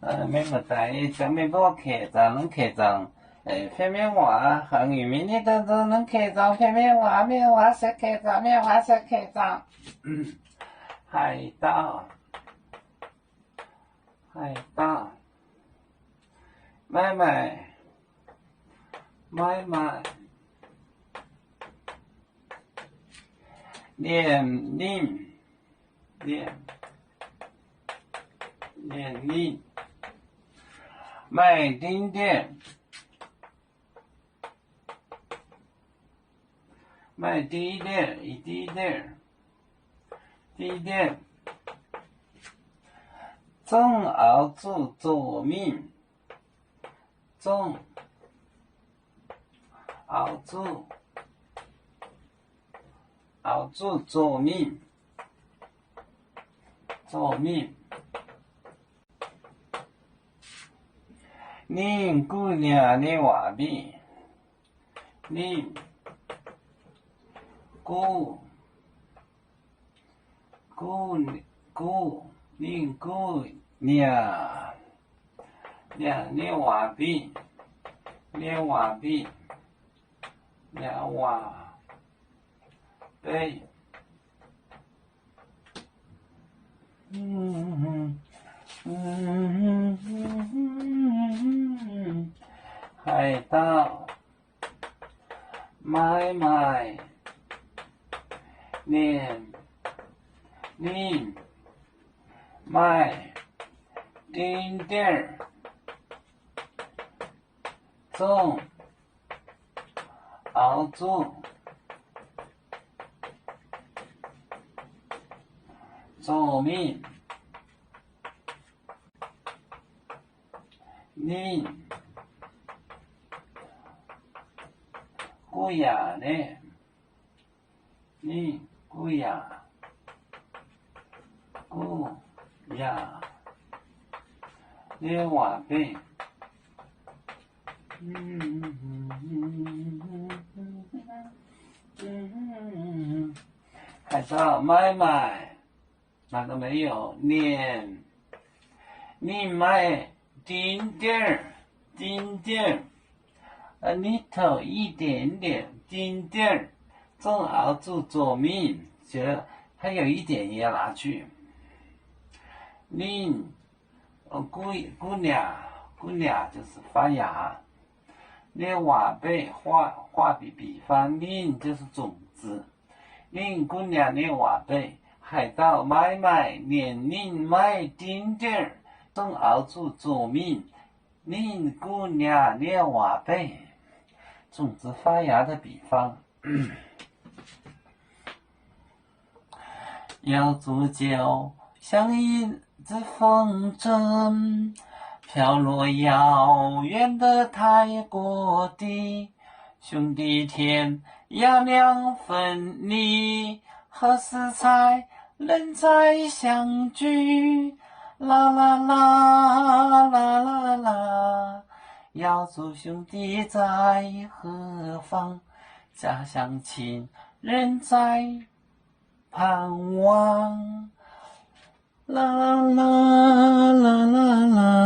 Meih muoz-doic, mienh mbuo keh zaangc, nunc keh zaangc, fei mienh waac, haiz nyungc mienh ni daaih nzunc nunc keh zaangc, fei mienh waac, mienh waac se keh zaangc, mienh waac se keh zaangc. Haaix dauh, haaix dauh, maiv maaih, maiv maaih, lienh ninh, lienh, lienh ninh, maaih diuh dieh, maaih diuh dieh, i diuh dieh, diuh dieh, zungv oix zuqc zoqc mingh, zungv oix zuqc, oix zuqc zoqc mingh, zoqc mingh. Ninh guv niaa ninh waac mingh. Ninh guv, guv, guv, ninh guv niaa, niaa ninh waac mingh, ninh waac mingh, niaa waac beiv. Haaix dauh maiv maaih, ninh, ninh maaih diuh dieh, zungv oix zuqc zoqc mingh. Ninh guv yaac, ninh guv yaac, guv yaac ninh waac beiv. Haaix dauh maiv maaih, ninh, ninh maaih diuh dieh, diuh dieh, นิดเดียว, 一点点, diuh dieh, zungv oix zuqc zoqc mingh, 还有一点也拿去. Ninh guv, guv niaa, guv niaa 就是发芽. Ninh waac beiv, 画, 画笔, 笔方, ninh 就是种子. Ninh guv niaa ninh waac beiv. Haaix dauh maiv maaih, ninh, ninh maaih diuh dieh, zungv oix zuqc zoqc mingh. Ninh guv niaa ninh waac beiv. 种子发芽的比方。 Yauh zuqc ziouc 像一阵风筝，飘落遥远的太阳谷地。兄弟天涯两分离，何时才能再相聚？啦啦啦，啦啦啦， Yauh zuqc 兄弟在何方？ Jaa-siang cin ren zaih paanv waangc. Laa laa laa laa laa.